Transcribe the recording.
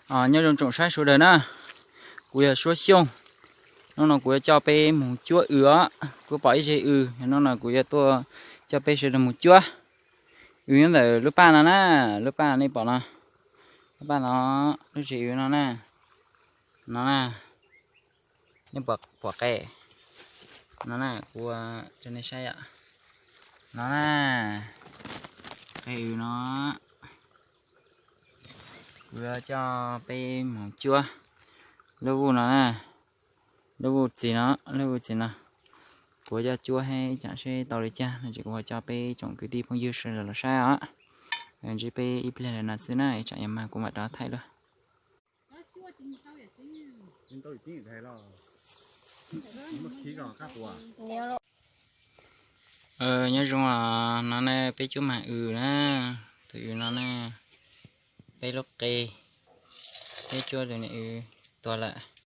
Nyob zoo tsoom saib sawv daws na, kuv yog Suab Xyooj. Hnub no kuv yuav coj peb mus cuab w os. Kuv pom ib zeg w, hnub no kuv yuav tuaj coj peb sawv daws mus cuab. W nyob ntawm lub paj no na, lub paj nej pom no, lub paj no, lub zeg w no na, no na, nej pom qe no na, kuv ua rau nej saib yom, no na, qe w no. Kuv yuav coj peb mus cuab lub vuj no na, lub vuj txiv no, lub vuj txiv no. Kuv coj cuab hab ib tsam seb tau li cas no ces kuv ho coj peb tsoom kwv tij phooj ywg sawv daws los saib os. Ntsib peb ib pliag li no xwb na, ib tsam yuav mag kuv mam rov thaij dua. Nyob zoo os, no ne peb cuab mag w na, tus w no ne, peb lub qe, peb cuab tus ne w tuag lawm.